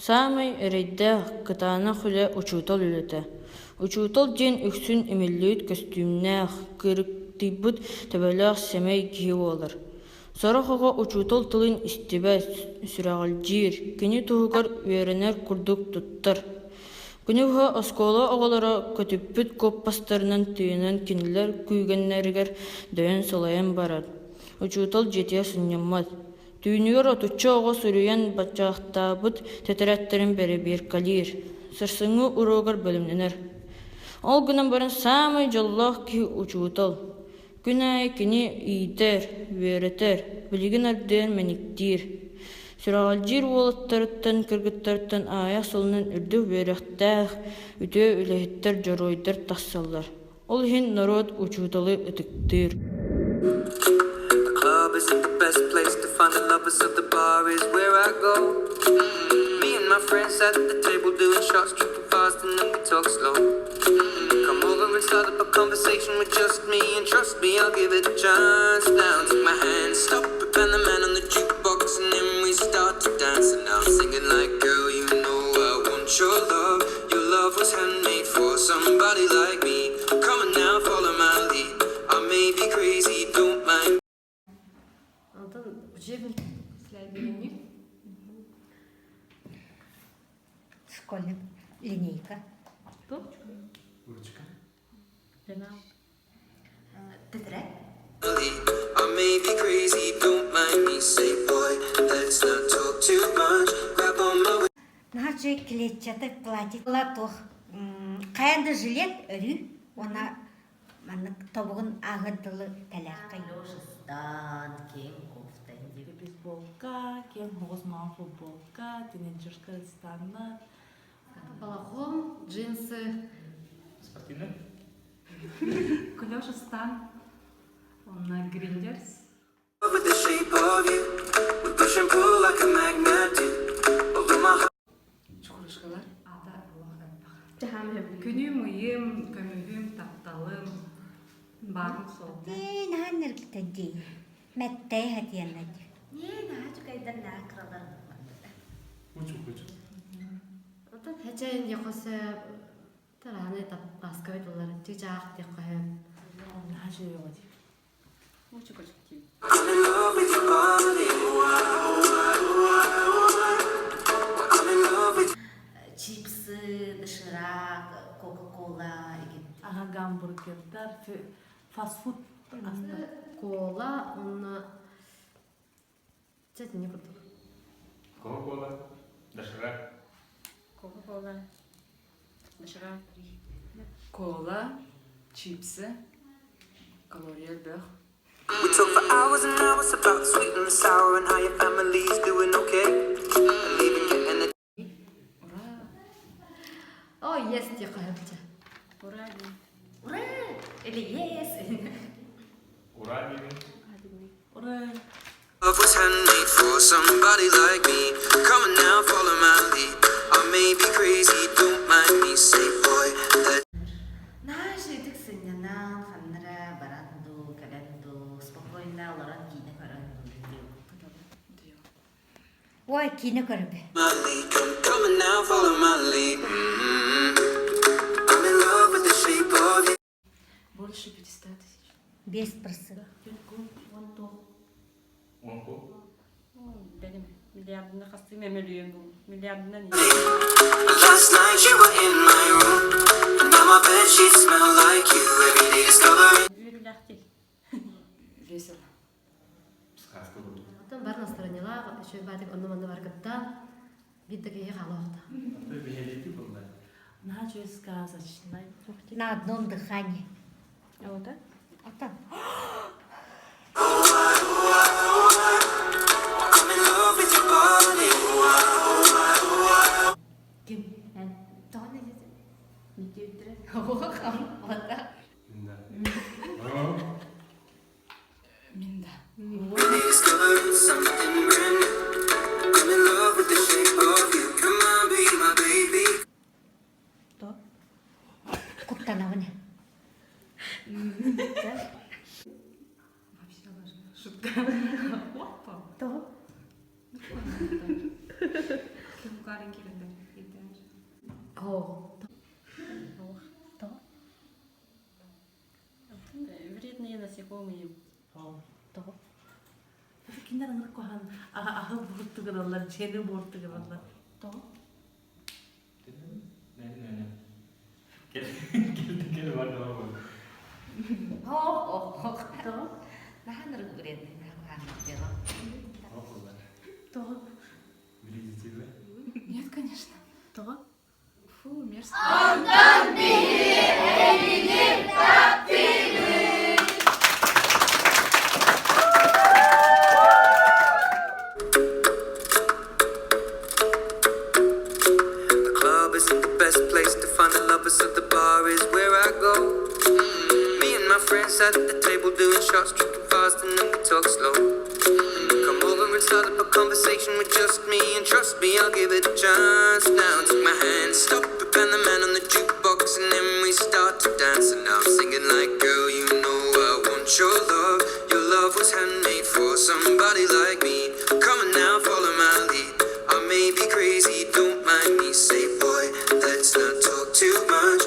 Саамай эрэйдээх, кытаанах үлэ учуутал үлэтэ. Учуутал диэн үксүн имиллибит көстүүмнээх, кырыктыйбыт төбөлөөх сэмэй киһи буолар. Сорох оҕо учуутал тылын истибэт, сүрэҕэлдьиир, кини туһугар үөрэнэр курдук туттар. Күнү быһа оскуола оҕолоро көтүппүт куоппастарынан тыынан кинилэр күүгэннэригэр дөйөн-сылайан барар. Учуутал дьиэтигэр сынньаммат. Түүнүгэр отучча оҕо суруйан баччаахтаабыт тэтэрээттэрин бэрэбиэркэлиир, сарсыҥҥы уруогар бэлэмнэнэр. Ол гынан баран саамай дьоллоох киһи учуутал. Күн аайы кини иитэр, үөрэтэр, билигин ардыйан мэниктиир. Сүрэҕэлдьиир уолаттарыттан, кыргыттарыттан аҕыйах сылынан үрдүк үөрэхтээх, үтүө үлэһиттэр, дьоруойдар тахсаллар. Ол иһин норуот учууталы ытыктыыр. The club isn't the best place to find the lovers, so the bar is where I go. Me and my friends at the table doing shots, tripping fast, and then we talk slow. Come over and start up a conversation with just me, and trust me, I'll give it a chance. Now take my hand, stop it, and the man on the jukebox, and then we start to dance. And I'm singing like, girl, you know I want your love. Your love was handmade for somebody like me. Come on now, follow my lead. I may be crazy, don't mind. Онтон учебник слайдиринник. Школьник линейка. Ручка. Пенал. Тетрадь. I may be crazy, don't mind me. Say, boy, let's not talk too much. Grab on my Наһаа үчүгэй клетчатый платье туох хайан да жилет өрүү уонна маннык тобугун ааһыар дылы тэлээххэй. Лешистан, кең кофта дип. Бейсболка, кең хоҕус маҥан футболка, тинейджерскай ыстанна. Балахон, джинсы. Спортивный? Клеш ыстан, онна гриндерс. With the shape of you, we push and pull like a magnet do. Although my Чукрушкалар. Ата олох элбэх. Күнүм, ыйым, көмүһүм, тапталым, баарым сол. Ээ, наһаа нэргитэ дии. Мэттэй хатианна дии. Не, наһаа чукайдар наһаа кыралар. Учу, учу. Оттон хэчэйин диэххэ Тарааны таскабай туллар чыычаах диэххэ сөп. Наһаа үчүгэй оҕо дии. I'm in love with your body. I'm in love with Чипсы, доширак, кока-кола игин. Аха гамбургердар, фастфуд астар. Кола уонна чэ итинник курдук. Кока-кола, доширак. Кока-кола, доширак. Кола, чипсы, калория элбэх. We talk for hours and hours about the sweet and the sour and how your family's doing okay. And even getting the Ура! О, yes диэххэ сөп чэ. Ура! Ура! Или yes! Ура диибин. Ура! Love was handmade for somebody like me. Come on now, follow my lead. I may be crazy, don't mind me. Say, boy, let's Наһаа үчүгэйдик сынньанан, ханна эрэ баран дуу, кэлэн дуу, спокойно олорон киинэ көрөн дуу диэн. Ой, киинэ көрбү. my lead. Come, come on now, follow my lead. Mm-hmm. I'm in love with the shape of you. Больше 500 тысяч. Без процент. Уон кул. Миллиардына хастыы мөлүйүөн бул. Миллиардынан Last night you were in my room, and now my bed sheets smell like you. Every day discovering. Үөрүүлээхтик. Весело. Сказка курдук. Оттон бар настроениелаах, үчүгэй баатык онно-манна баргыттаан, биир да киһи хаалаахта. Биһиэти булла. Наһаа үчүгэй сказочнай. На одном дыхании. Ота? Ата. I'm in love with your body. Ким? Эн? Тоҕо не деді? Мектептері. Ота. Минда. Минда. Discovering something brand new. I'm in love with the shape of you. Come on, be my baby. То? Куттанабын. Вообще ложная шутка. Опа. То. Ким Старенький это какие-то. Вредные насекомые. Тоҕо? Кинилэр ынырык куһаҕан аһы буортугураллар, дьиэни буортугураллар. Тоҕо? Кэл кэл бар Тоҕо? Наһаа ынырык вредный, наһаа куһаҕан дело. Тоҕо? Вредители. Нет, конечно. Тоҕо? Фу, мерзко. The club isn't the best place to find the lovers, so the bar is where I go. Me and my friends at the table doing shots, drinking fast, and then we talk slow. And you come over and start up a conversation with just me, and trust me, I'll give it a chance. Now take my hand, stop it, and the man on the jukebox, and then we start to dance. And I'm singing like, girl, you know I want your love. Your love was handmade for somebody like me. Come on now, follow my lead. I may be crazy, don't mind me. Say, boy, let's not talk too much.